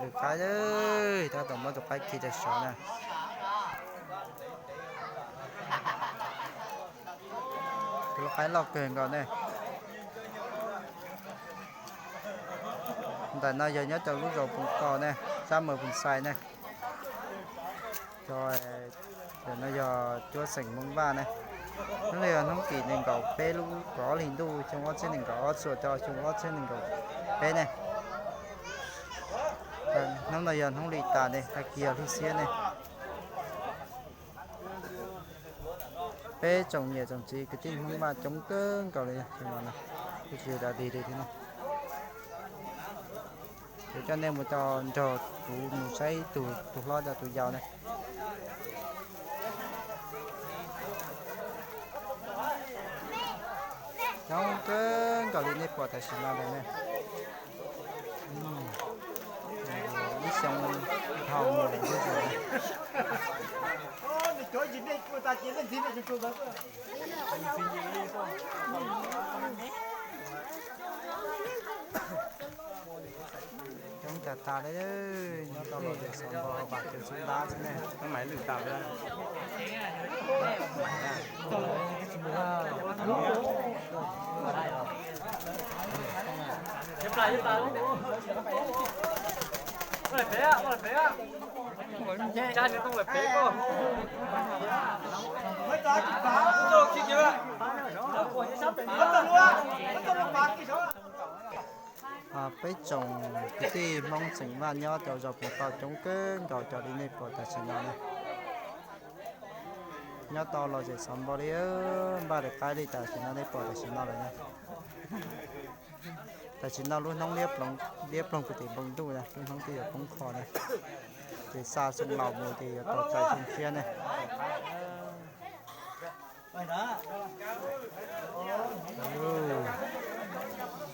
Tus qaib, tab tom muab tus qaib khi rau saud na. Tus qaib loj kawg nkaus ne. Ntawm no yog nyob rau lub zos Phoos Kos ne, sab Mws Phoos Xais ne. Cov, ntawm no yog cuab xeem Hmoob Vaj ne. Hnub no yog hnub tim nees nkaum peb lub kaum ob hlis ntuj xyoo ob txhiab nees nkaum ob txuas rau xyoo ob txhiab nees nkaum peb ne. Hnub no yog hnub li tas ne, tag kis yog hli xiab ne. Peb tsoom niam tsoom txiv kwv tij Hmoob Vaj coob kawg nkaus li, kuv tsis da dig li thiab ne. Kuv coj nej mus tau nrog kuv mus saib tus, tus hlob rau tus yau na. Coob kawg nkaus li nej pom tam sim no ntawd ne. Ib xyoo dhau mus lawm. Coob tas tas li, nyob tau los ces xav npau vam cawv xub ntab xwb ne. Peb tsoom kwv tij Hmoob xeem Vaj nyob rau zos Phoos Kos coob kawg nkaus cov li nej pom tam sim no na. Nyob tau los ces xav npau li, npaj lawv qaib li tam sim no nej pom tam sim no lawm na. Tam sim no lub hnub liab ploog, liab ploog puag tim npoo ntuj na, lub hnub twb yuav poob qho na. Ces xa xyoo laus mus ces yuav tau txais xyoo tshiab ne.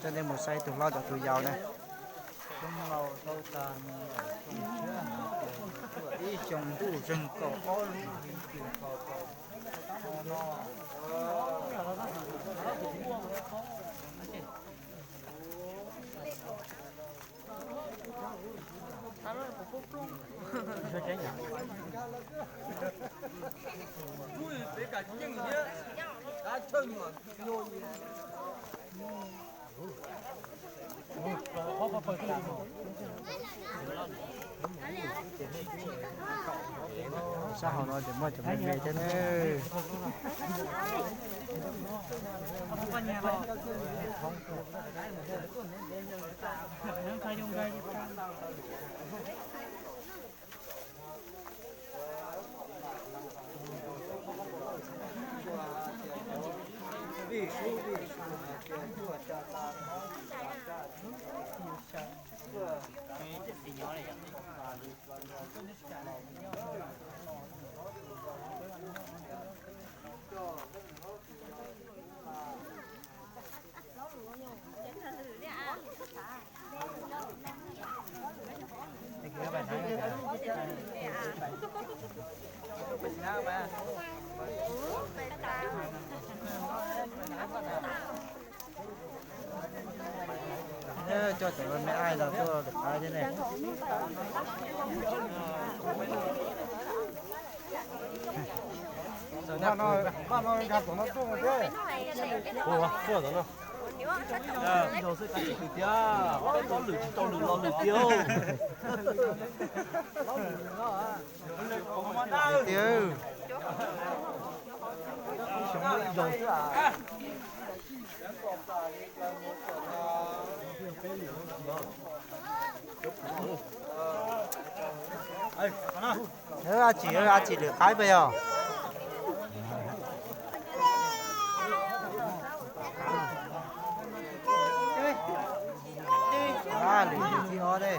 Coj nej mus saib tus hlob cov tus yau na. Xyoo laus tau tas mus lawm, xyoo tshiab mus ces ib xyoo ntuj zeeg kaum ob lub hli ces nkaus tau no. Sab hauv no ces muaj cov me me thiab ne. Coj cov me aim no tuaj lwm qab thiab ne. Paj no nkag tom no tuaj thiab. Ua, tuaj tom no. Yog xwb, tsis lwm tiag, tau lwm tsis tau lwm los lwm tiag. Lwm tiag. Ab tsis, ab tsis lwm qaib pes yog. Lwm tus thib ob ne.